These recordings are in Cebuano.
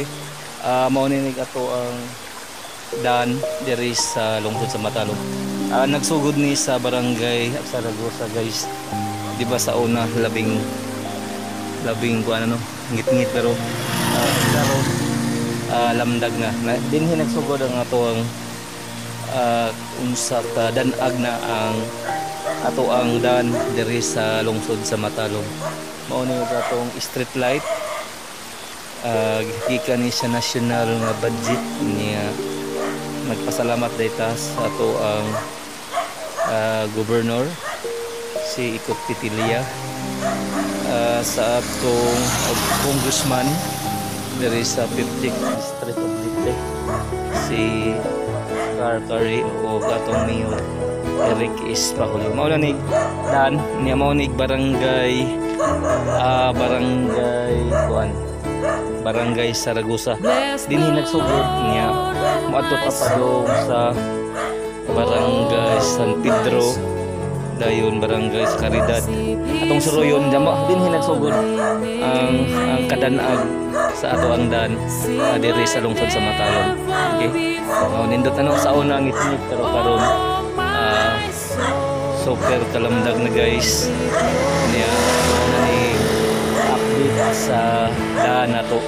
Okay. Mao ni ato ang daan diri sa lungsod sa Matalom. Nagsugod ni sa barangay Saragosa, guys. Di ba sa una labing labing kuan ano, ngit-ngit, pero karon lamdag na. Na dinhi nagsugod ang ato ang unsa ka danag na ang ato ang daan diri sa lungsod sa Matalom. Mao ni atong street light, gikan ni sa national nga budget niya. Nagpasalamat dayta sa ato ang governor, si Ikot Titilia, sa atong congressman diri sa 50 District of Leyte, si Carcari, o atong mayor Eric Espahol. Mao na ni daan niya, mao ni barangay barangay kuan, Barangay Saragosa. Dinhi nagsugod niya, moadto ta padung sa Barangay San Pedro, dayon Barangay sa Caridad. Atong suroyon damo dinhi nagsugod ang kadanag sa ato ang daan diri sa lungsod sa Matalom. Okay. Oh, nindot ano sa una ngit-ngit, pero karon super kalamdag na, guys. Niya mao na ni update sa daan nato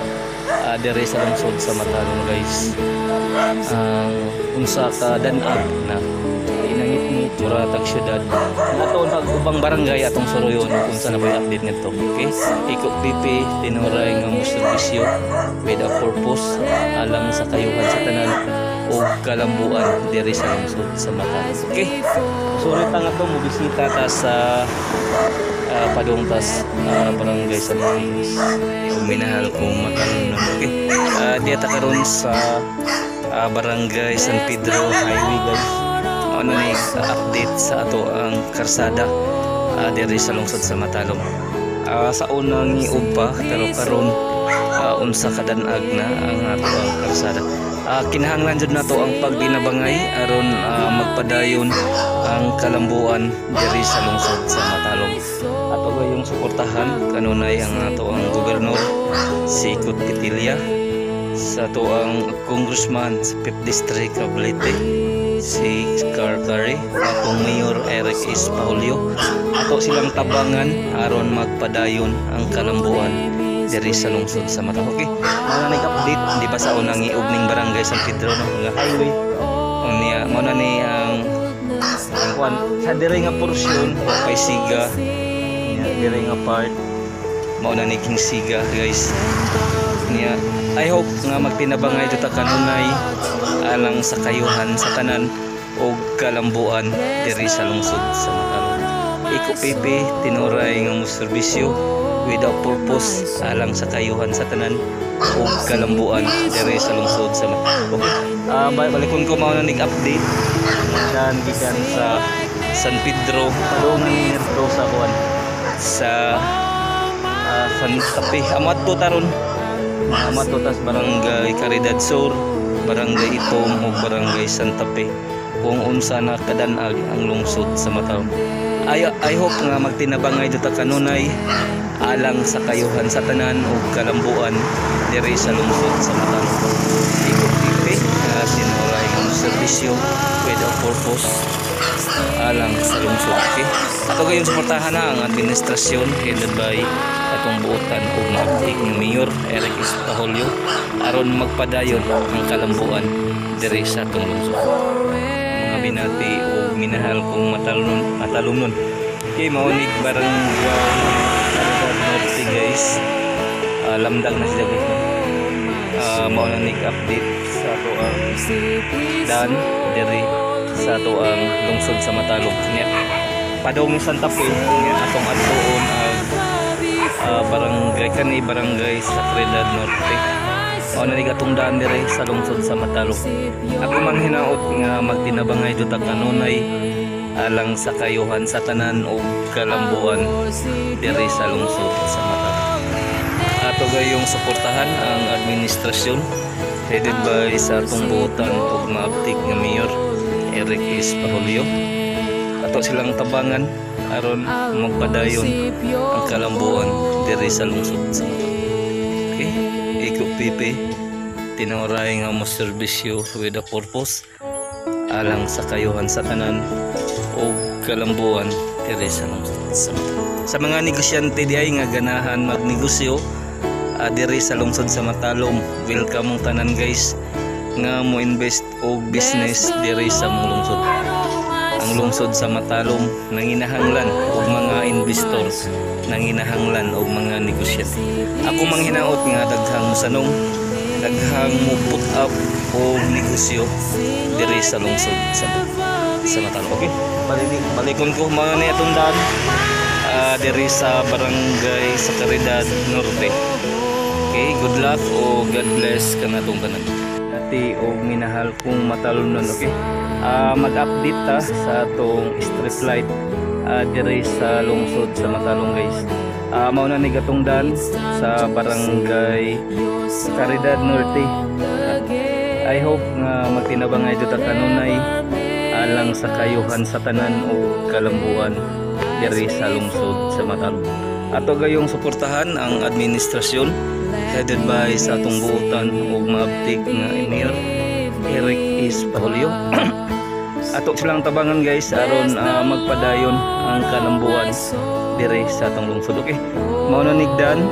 diri sa lungsod sa Matalom, guys. Ang unsa ka danag na inangit-ngit, mura tag syudad. Ato pag ubang barangay atong suroyon kung saan na ba yung update nito. Okay? Iko PP tinuray nga mo serbisyo with a purpose alang sa kayuhan sa tanan o kalambuan diri sa lungsod sa Matalom. Okay? Sulit ta nga to mo bisita ta sa padung tas barangay San Luis. Yung minahal kong Matalom. Okay? Diya ta karon sa barangay San Pedro Highway, guys. Ano ni update sa ato ang karsada diri sa lungsod sa Matalom. Sa unang ni pa, pero karon unsa kadanag na ang ato ang karsada. Kinahanglan jud nato ang pagdinabangay aron magpadayon ang kalambuan diri sa lungsod sa Matalom. Ato gayong suportahan kanunay ang ato ang gobernador, si Ikot Titilia, sa ato ang congressman sa 5th District of Leyte, si Carcari, atong Mayor Eric S. Paulio. Ato silang tabangan aron magpadayon ang kalambuan diri sa lungsod sa Matalom. Okay, mao na update. Di ba sa unang iub ning barangay San Pedro no nga highway unya, mao na ni ang kuan sa diri nga porsyon kay siga niya, diri nga part mao na ni King Siga, guys. Niya I hope nga magtinabangay ta kanunay alang sa kayuhan sa tanan og kalambuan diri sa lungsod sa Matalom. Iko PP tinuray nga mo serbisyo without purpose alang sa kayuhan sa tanan ug kalambuan diri sa lungsod sa Matalom. Okay. Balikon ko, mao na nig update dan gikan sa San Pedro padung nito sa kuan sa Santa Fe. Amo adto taron, amo adto tas Barangay Caridad Sur, Barangay Itom ug Barangay Santa Fe kung unsa na kadanag ang lungsod sa Matalom. I hope nga magtinabangay ta kanunay alang sa kayuhan sa tanan ug kalambuan diri sa lungsod sa Matalom. Iko PP tinuray nga serbisyo with a purpose alang sa lungsod. Okay? Ato gayong suportahan na ang administrasyon headed by atong buotan ug maabtik ng Mayor Eric Espaholio aron magpadayon ang kalambuan diri sa atong lungsod. Mga binati o minahal kong matalon matalomnon. Okay, mao nig barangay Caridad Norte, guys. Lamdag na sila, guys. No? Mao na nig update sa ato ang daan diri sa ato ang lungsod sa Matalom. Nya padong Santa Fe nya atong adtuon ang barangay kani, barangay sa Caridad Norte. Mao na ni atong daan diri sa lungsod sa Matalom. Ako man hinaot nga magtinabangay jud ta kanunay alang sa kayuhan sa tanan ug kalambuan diri sa lungsod sa Matalom. Ato gayong suportahan ang administrasyon headed by sa atong buotan ug maabtik nga Mayor Eric S. Pahulio. Ato silang tabangan aron magpadayon ang kalambuan diri sa lungsod sa Matalom. Okay, Iko PP. Tinuray nga mo serbisyo with a purpose alang sa kayuhan sa tanan o kalambuan diri sa lungsod sa Matalom. Sa mga negosyante diay nga ganahan magnegosyo diri sa lungsod sa Matalom, welcome mong tanan, guys, nga mo invest og business diri sa mong lungsod. Ang lungsod sa Matalom nanginahanglan og mga investor, nanginahanglan og mga negosyante. Ako manghinaot nga daghang mosanong, daghang mo put up og negosyo diri sa lungsod sa Matalom. Okay, balikon ko mga ni atong daan diri sa barangay sa Caridad Norte. Okay, good luck o God bless kanatong tanan. Ati og minahal kong Matalom, okay? Mag-update ta sa atong street light diri sa lungsod sa Matalom, guys. Mao na ni gatong daan sa barangay Caridad Norte. I hope nga magtinabangay jud ta kanunay alang sa kayuhan sa tanan o kalambuan diri sa lungsod sa Matalom. Ato gayong suportahan ang administrasyon headed by sa atong buotan ug maabtik nga Mayor Eric S. Pahulyo. Ato silang tabangan, guys, aron magpadayon ang kalambuan diri sa atong lungsod. Okay. Mao na nigdan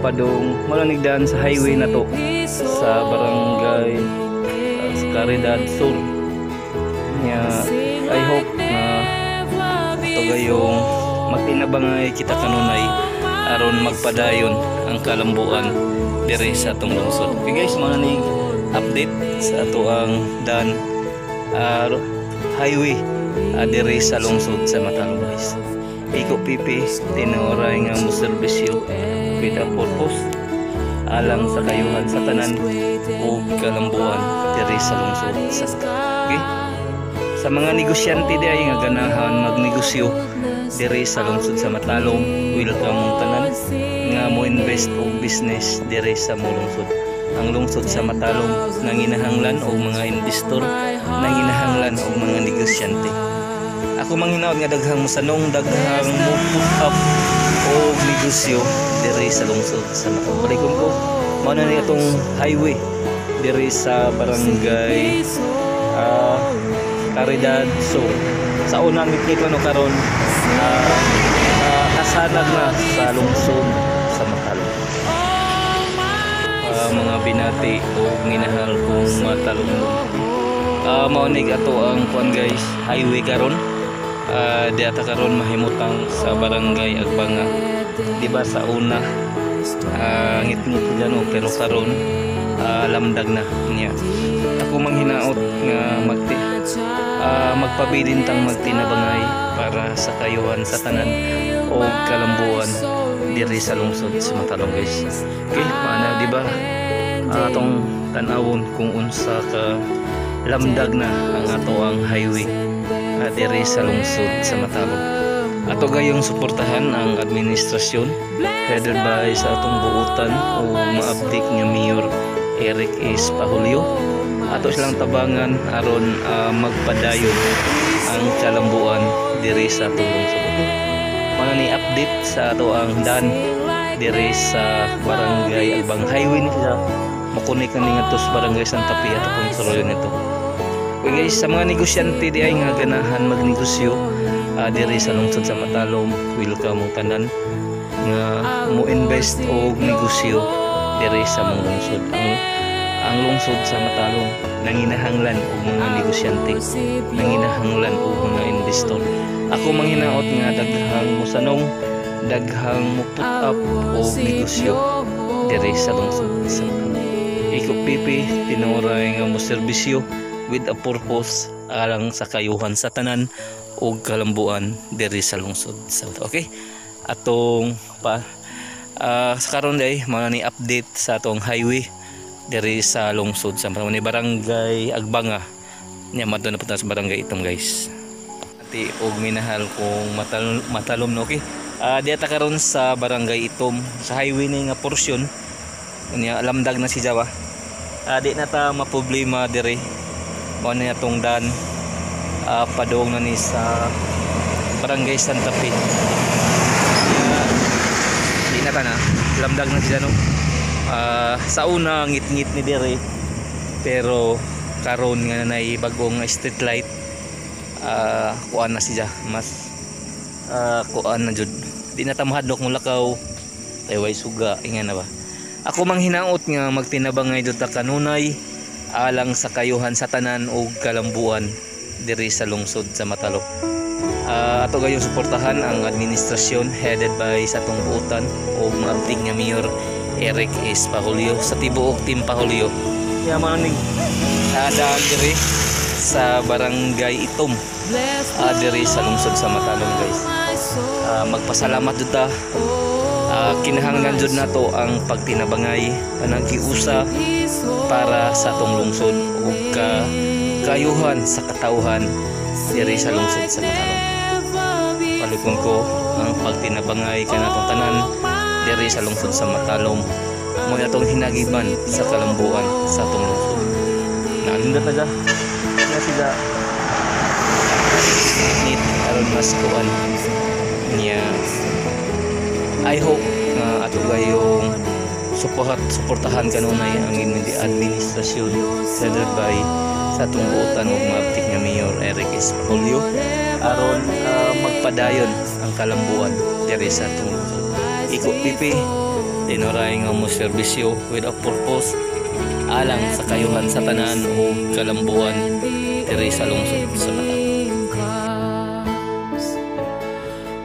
padung mao na nigdan sa highway na to sa barangay sa Caridad Sur. Nya I hope na ato gayong magtinabangay kita kanunay aron magpadayon ang kalambuan diri sa atong lungsod. Okay guys, mao na ni update sa ato ang dan highway diri sa lungsod sa Matalom, guys. Iko pipi tinuoray nga mo serbisyo with a purpose alang sa kayuhan sa tanan o kalambuan diri sa lungsod sa Matalom. Okay? Sa mga negosyante di ay nga ganahan magnegosyo diri sa lungsod sa Matalom, welcome mong tanan nga mo invest og business diri sa mo lungsod. Ang lungsod sa Matalom nanginahanglan og mga investor, nanginahanglan og mga negosyante. Ako manghinaot nga daghang mosanong, daghang mo put up og negosyo diri sa lungsod sa Matalom. Balikon ko, mao na ni atong highway diri sa barangay Caridad Sur. Sa unang ngitngit no karon kasanag na sa lungsod sa Matalom. Mga binati o minahal kong Matalom. Mao nig ato ang kuan, guys, highway karon. Di ata karon mahimutang sa barangay Agbanga. Di ba sa una ngitngit no, pero karon lamdag na niya. Ako manghinaot nga magpabilin tang magtinabangay para sa kayuhan sa tanan o kalambuan diri sa lungsod sa Matalom, guys. Okay, maana di ba atong tan-awon kung unsa ka lamdag na ang ato ang highway diri sa lungsod sa Matalom. Ato gayong suportahan ang administrasyon headed by sa atong buutan o maabtik nga Mayor Eric S. Pahulyo. Ato silang tabangan aron magpadayon ang kalambuan diri sa atong lungsod. Mao ni update sa ato ang dan diri sa barangay Albang Highway ni siya. Mokonek na ni ngadto sa barangay Santa Fe ato pong suroyon nito. Okay guys, sa mga negosyante di ay nga ganahan magnegosyo diri sa lungsod sa Matalom, welcome mong tanan nga mo invest og negosyo diri sa mong lungsod. Ang lungsod sa Matalom nanginahanglan og mga negosyante, nanginahanglan og mga investor. Ako manghinaot nga daghang mosanong, daghang mo put up og negosyo diri sa lungsod sa Matalom. Iko pipi tinuoray nga mo serbisyo with a purpose alang sa kayuhan sa tanan ug kalambuan diri sa lungsod sa Matalom. Okay? Atong pa sa karon day mao ni update sa atong highway diri sa lungsod sa Matalom ni barangay Agbanga. Nya madto na punta sa barangay Itom, guys. Ati og minahal kong Matalom, no, okay. Diya ta karon sa barangay Itom sa highway ni nga porsyon. Unya lamdag na si Jawa. Di na ta maproblema diri. Mao na atong dan padung na ni sa barangay Santa Fe. Di na ta na lamdag na siya, no. Sa una ngit-ngit ni diri, pero karon nga naay bagong street light, kuan na siya, mas kuan na jud, di na ta mahadlok molakaw kay way suga, ingan na ba. Ako mang hinaot nga magtinabangay jud ta kanunay alang sa kayuhan sa tanan ug kalambuan diri sa lungsod sa Matalom. Ato gayong suportahan ang administrasyon headed by sa atong buotan o maabtik nga Mayor Eric S. Pahulyo sa tibuok Team Pahulyo. Kaya mao ning daan diri sa Barangay Itom, diri sa lungsod sa Matalom, guys. Magpasalamat jud ta. Kinahanglan jud nato ang pagtinabangay, panaghiusa para sa atong lungsod ug ka kayuhan sa katawhan diri sa lungsod sa Matalom. Palikon ko ang pagtinabangay kanatong tanan diri sa lungsod sa Matalom, mo atong hinagiban sa kalambuan sa atong lungsod. Nalindot na siya na sila neat aron mas kuan niya. I hope nga ato gayong suportahan kanunay ang inyong administrasyon headed by sa atong buotan ug maabtik nga Mayor Eric S. Paculio aron magpadayon ang kalambuan diri sa atong lungsod. Iko pipi tinuray nga mo serbisyo with a purpose alang sa kayuhan sa tanan ug kalambuan diri sa lungsod sa Matalom.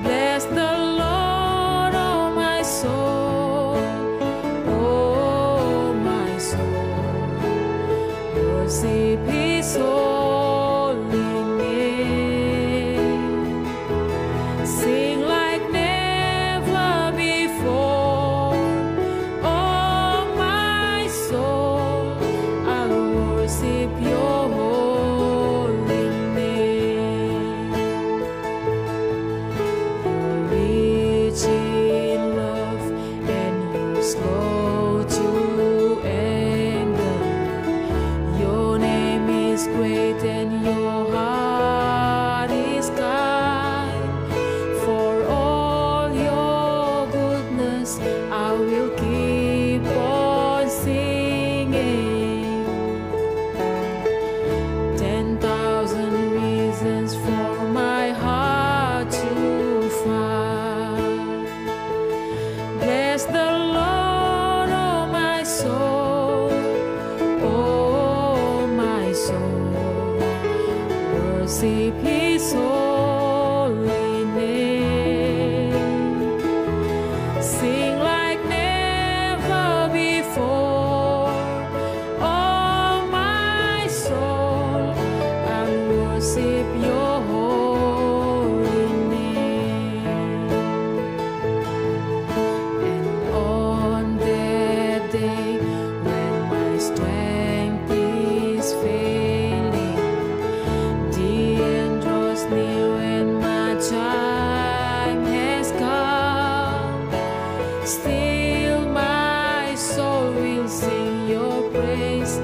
Bless the Lord, oh my soul, oh my soul. Worship His holy name. Sing like never before, oh my soul. I worship Your holy name. You're rich in love and you're slow to anger. Your name is great and your heart is kind. For all your goodness, I will keep on singing. 10,000 reasons for my heart to find. Bless the Lord, oh my soul, oh my soul. Worship His holy name. Sing like never before, oh my soul. I worship Your holy name. And on that day when my strength is failing, the end draws near and my time has come. Still, my soul will sing Your praise.